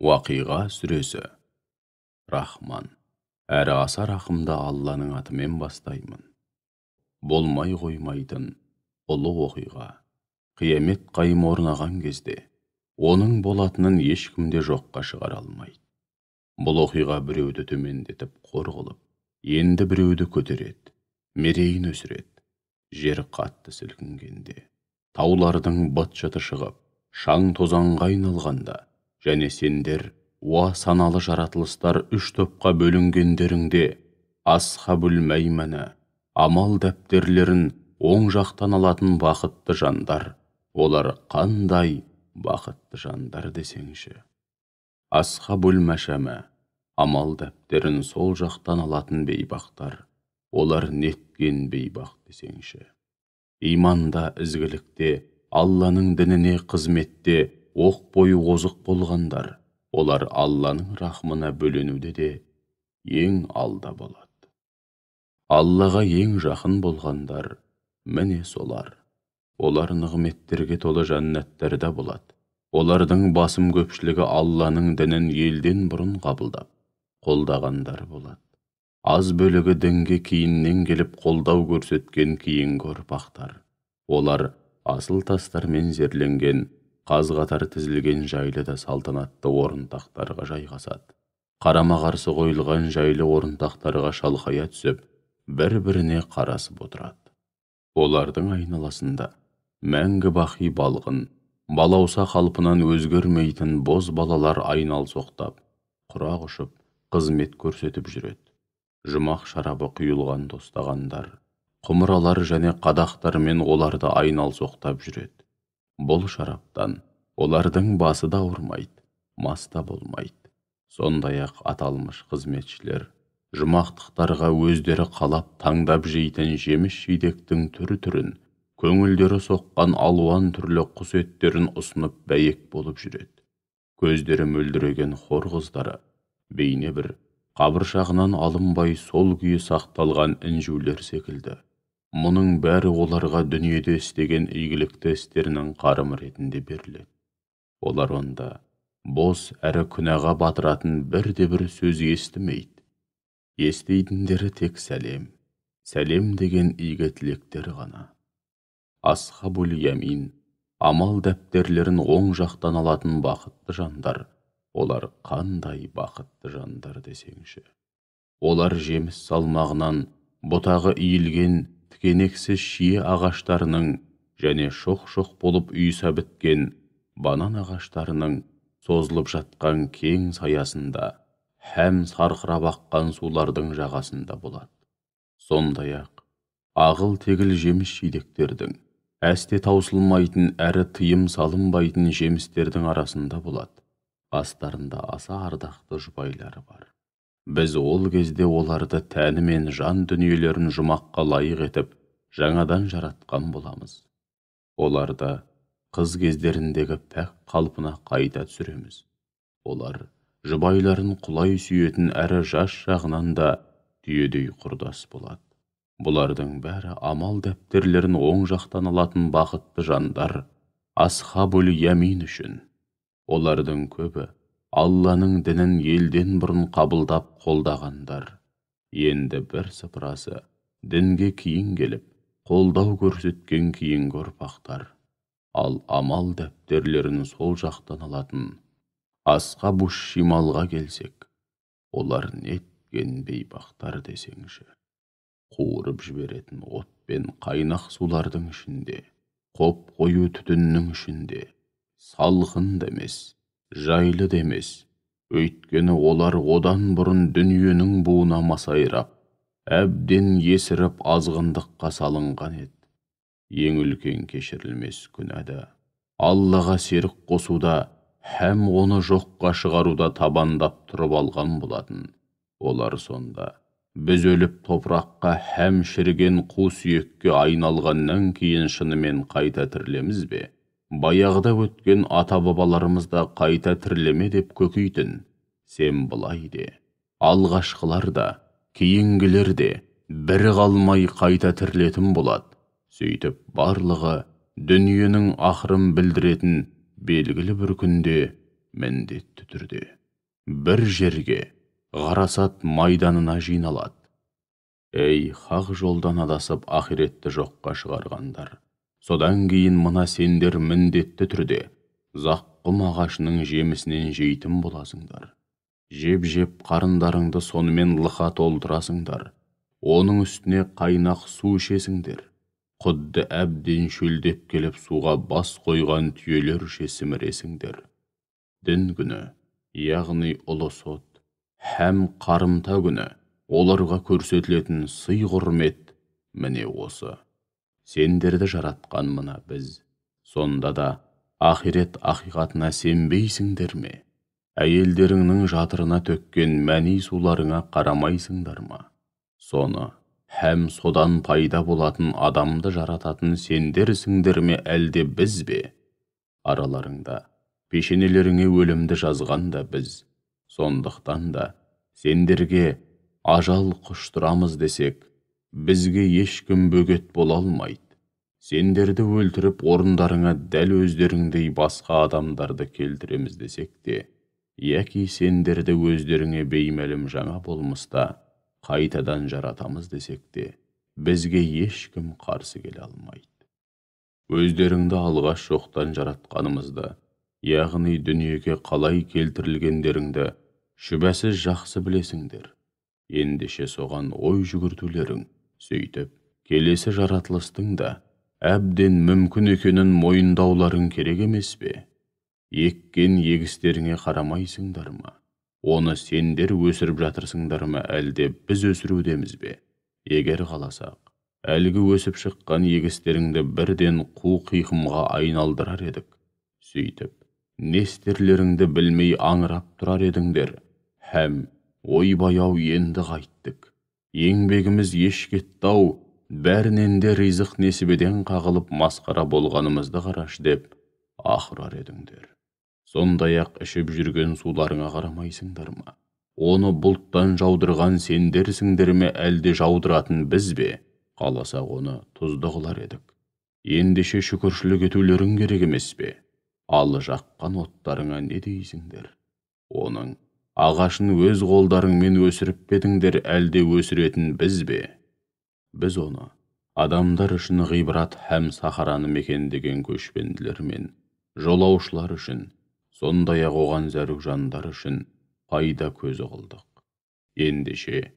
Уақиға сүресі. Рахман, әрі аса рахымды Алланың атымен бастаймын. Болмай қоймайтын ұлы оқиға, қиямет қайым орнаған кезде, оның болатынын ешкім де жоққа шығара алмайды. Бұл оқиға біреуді төмендетіп қор қылып, енді біреуді көтереді, мерейін өсіреді. Жер қатты сілкінгенде, таулардың быт-шыты шығып, шаң тозаңға айналғанда, және сендер, уа саналы жаратылыстар үш топқа бөлінгендеріңде, асхабул мәймәна, амал дәптерлерін оң жақтан алатын бақытты жандар, олар қандай бақытты жандар десеңші. Асхабул мәшәмә, амал дәптерін сол жақтан алатын бейбақтар, олар неткен бейбақ десеңші. Иманда, ізгілікте, Алланың дініне қызметте оқ бойы озық болғандар, олар Алланың рахмына бөленуде де ең алда болады. Аллаға ең жақын болғандар міне солар. Олар нығметтерге толы жәннаттарда болады. Олардың басым көпшілігі Алланың дінін елден бұрын қабылдап, қолдағандар болады. Аз бөлігі дінге кейіннен келіп қолдау көрсеткен кейінгі ұрпақтар. Олар асыл тастармен зерленген, қаз қатар тізілген жайлы да салтанатты орынтақтарға жайғасады. Қарама-қарсы қойылған жайлы орынтақтарға шалқая түсіп, бір-біріне қарасып отырады. Олардың айналасында мәңгі бақи балғын, балауса қалпынан өзгермейтін боз балалар айналсоқтап, құрақ ұшып, қызмет көрсетіп жүреді. Жұмақ шарабы құйылған тостағандар, құмыралар және қадақтармен оларды айналсоқтап жүреді. Бұл шараптан олардың басы да ауырмайды, мас та болмайды. Сондай-ақ аталмыш қызметшілер жұмақтықтарға өздері қалап таңдап жейтін жеміс-жидектің түр-түрін, көңілдері соққан алуан түрлі құс еттерін ұсынып бәйек болып жүреді. Көздері мөлдіреген хор қыздары, бейне бір қабыршағынан алынбай сол күйі сақталған інжулер секілді. Мұның бәрі оларға дүниеде істеген игілікті істерінің қарымы ретінде беріледі. Олар онда бос әрі күнәға батыратын бірде-бір сөз естімейді. Естейтіндері тек сәлем, сәлем деген игі тілектер ғана. Асхабул ямин, амал дәптерлерін оң жақтан алатын бақытты жандар, олар қандай бақытты жандар десеңші. Олар жеміс салмағынан бұтағы иілген тікенексіз шие ағаштарының және шоқ-шоқ болып ұйыса біткен банан ағаштарының созылып жатқан кең саясында һәм сарқырап аққан сулардың жағасында болады. Сондай-ақ, ағыл-тегіл жеміс-жидектердің, әсте таусылмайтын әрі тыйым салынбайтын жемістердің арасында болады. Астарында аса ардақты жұбайлары бар. Біз ол кезде оларды тәні мен жан дүниелерін жұмаққа лайық етіп, жаңадан жаратқан боламыз. Оларды қыз кездеріндегі пәк қалпына қайта түсіреміз. Олар жұбайларын құлай сүйетін әрі жас жағынан да түйедей құрдас болады. Бұлардың бәрі амал дәптерлерін оң жақтан алатын бақытты жандар, асхабул ямин үшін. Олардың көбі Алланың дінін елден бұрын қабылдап қолдағандар. Енді бір сыпырасы дінге кейін келіп, қолдау көрсеткен кейінгі ұрпақтар. Ал амал дәптерлерін сол жақтан алатын асхабуш шималға келсек, олар неткен бейбақтар десеңші. Қуырып жіберетін от пен қайнақ сулардың ішінде, қоп қою түтіннің ішінде, салқын да емес, жайлы да емес, өйткені олар одан бұрын дүниенің буына масайрап, әбден есіріп азғындыққа салынған еді. Ең үлкен кешірілмес күнәда, Аллаға серік қосуда, һәм оны жоққа шығаруда табандап тұрып алған болатын. Олар сонда, біз өліп топыраққа һәм шіріген қу сүйекке айналғаннан кейін шынымен қайта тірілеміз бе? Баяғыда өткен ата-бабаларымыз да қайта тірілеме деп көкейтін. Сен былай де, алғашқылар да, кейінгілер де бірі қалмай қайта тірілетін болады. Сөйтіп барлығы дүниенің ақырын білдіретін белгілі бір күнде міндетті түрде бір жерге, ғарасат майданына жиналады. Ей, хақ жолдан адасып ақиретті жоққа шығарғандар, содан кейін мына сендер міндетті түрде заққұм ағашының жемісінен жейтін боласыңдар. Жеп-жеп қарындарыңды сонымен лықа толтырасыңдар. Оның үстіне қайнақ су ішесіңдер. Құдды әбден шөлдеп келіп суға бас қойған түйелерше сіміресіңдер. Дін күні, яғни ұлы сот, һәм қарымта күні, оларға көрсетілетін сый-құрмет міне осы. Сендерді жаратқан мына біз. Сонда да ақирет ақиқатына сенбейсіңдер ме? Әйелдеріңнің жатырына төккен мәни суларыңа қарамайсыңдар ма? Соны һәм содан пайда болатын адамды жарататын сендерсіңдер ме, әлде біз бе? Араларыңда пешенелеріңе өлімді жазған да біз. Сондықтан да сендерге ажал құштырамыз десек, бізге ешкім бөгет бола алмайды. Сендерді өлтіріп орындарыңа дәл өздеріңдей басқа адамдарды келтіреміз десек те, яки сендерді өздеріңе беймәлім жаңа болмыста қайтадан жаратамыз десек те, бізге ешкім қарсы келе алмайды. Өздеріңді алғаш жоқтан жаратқанымызды, яғни дүниеге қалай келтірілгендеріңді шүбәсіз жақсы білесіңдер. Ендеше соған ой жүгіртулерің, сөйтіп келесі жаратылыстың да әбден мүмкін екенін мойындауларың керек емес пе? Еккен егістеріңе қарамайсыңдар ма? Оны сендер өсіріп жатырсыңдар ма, әлде біз өсірудеміз бе? Егер қаласақ, әлгі өсіп шыққан егістеріңді бірден қу қиқымға айналдырар едік. Сөйтіп, не істерлеріңді білмей аңырап тұрар едіңдер. Һәм ойбай-ау, енді қайттік. Еңбегіміз еш кетті-ау, бәрінен де ризық несібеден қағылып масқара болғанымызды қараш деп аһ ұрар едіңдер. Сондай-ақ ішіп жүрген суларыңа қарамайсыңдар ма? Оны бұлттан жаудырған сендерсіңдер ме, әлде жаудыратын біз бе? Қаласақ оны тұзды қылар едік. Ендеше шүкіршілік етулерің керек емес пе? Ал жаққан оттарыңа не дейсіңдер? Оның ағашын өз қолдарыңмен өсіріп пе едіңдер, әлде өсіретін біз бе? Біз оны адамдар үшін ғибрат һәм сахараны мекендеген көшпенділер мен жолаушылар үшін, сондай-ақ оған зәру жандар үшін пайда көзі қылдық. Ендеше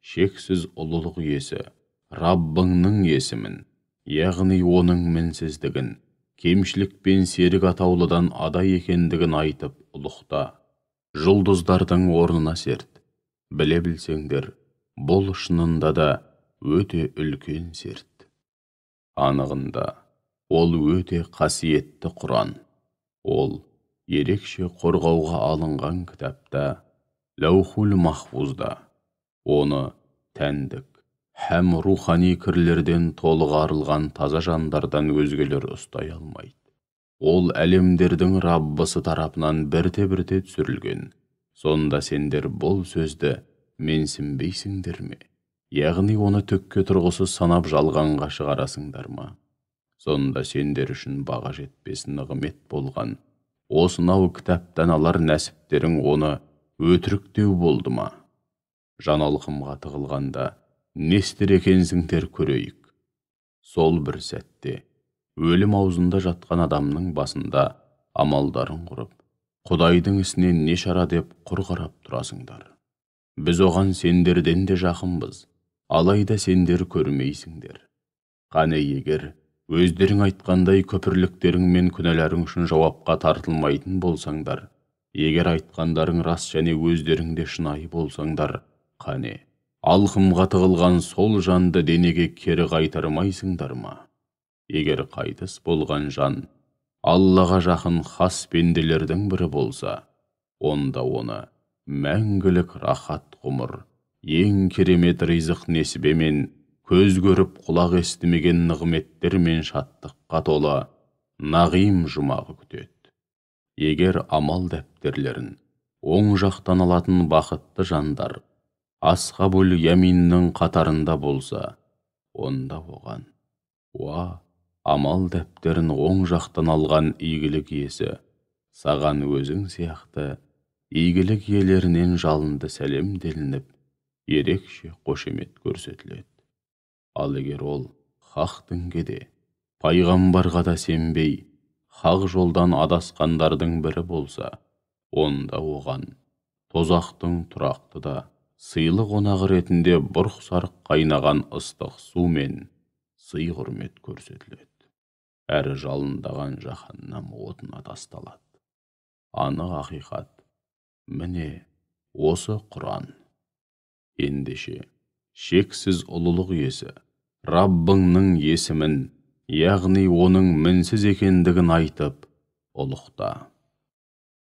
шексіз ұлылық иесі Раббыңның есімін, яғни оның мінсіздігін, кемшілік пен серік атаулыдан ада екендігін айтып ұлықта. Жұлдыздардың орнына серт. Біле білсеңдер, бұл шынында да өте үлкен серт. Анығында, ол өте қасиетті Құран. Ол ерекше қорғауға алынған кітапта, Ләухул Махфузда. Оны тәндік һәм рухани кірлерден толық арылған таза жандардан өзгелер ұстай алмайды. Ол әлемдердің Раббысы тарапынан бірте-бірте түсірілген. Сонда сендер бұл сөзді менсінбейсіңдер ме? Яғни оны түкке тұрғысыз санап жалғанға шығарасыңдар ма? Сонда сендер үшін баға жетпес нығмет болған осынау кітаптан алар нәсіптерің оны өтіріктеу болды ма? Жан алқымға тығылғанда не істер екенсіңдер көрейік. Сол бір сәтте өлім аузында жатқан адамның басында амалдарын құрып, Құдайдың ісіне не шара деп құр қарап тұрасыңдар. Біз оған сендерден де жақынбыз, алайда сендер көрмейсіңдер. Қане егер өздерің айтқандай күпірліктерің мен күнәларың үшін жауапқа тартылмайтын болсаңдар, егер айтқандарың рас және өздерің де шынайы болсаңдар, қане алқымға тығылған сол жанды денеге кері қайтармайсыңдар ма? Егер қайтыс болған жан Аллаға жақын хас пенделердің бірі болса, онда оны мәңгілік рахат ғұмыр, ең керемет ризық несібемен, көз көріп құлақ естімеген нығметтер мен шаттыққа толы нағим жұмағы күтеді. Егер амал дәптерлерін оң жақтан алатын бақытты жандар асхабул яминнің қатарында болса, онда оған уа амал дәптерін оң жақтан алған игілік иесі, Саған өзің сияқты игілік иелерінен жалынды сәлем делініп, ерекше қошемет көрсетіледі. Ал егер ол хақ дінге де, пайғамбарға да сенбей, хақ жолдан адасқандардың бірі болса, онда оған тозақтың тұрақты да сыйлы қонағы ретінде бұрқ-сарқ қайнаған ыстық су мен сый-құрмет көрсетіледі. Әрі жалындаған жаһаннам отына тасталады. Анық ақиқат, міне осы Құран. Ендеше, шексіз ұлылық иесі, Раббыңның есімін, яғни оның мінсіз екендігін айтып, ұлықта.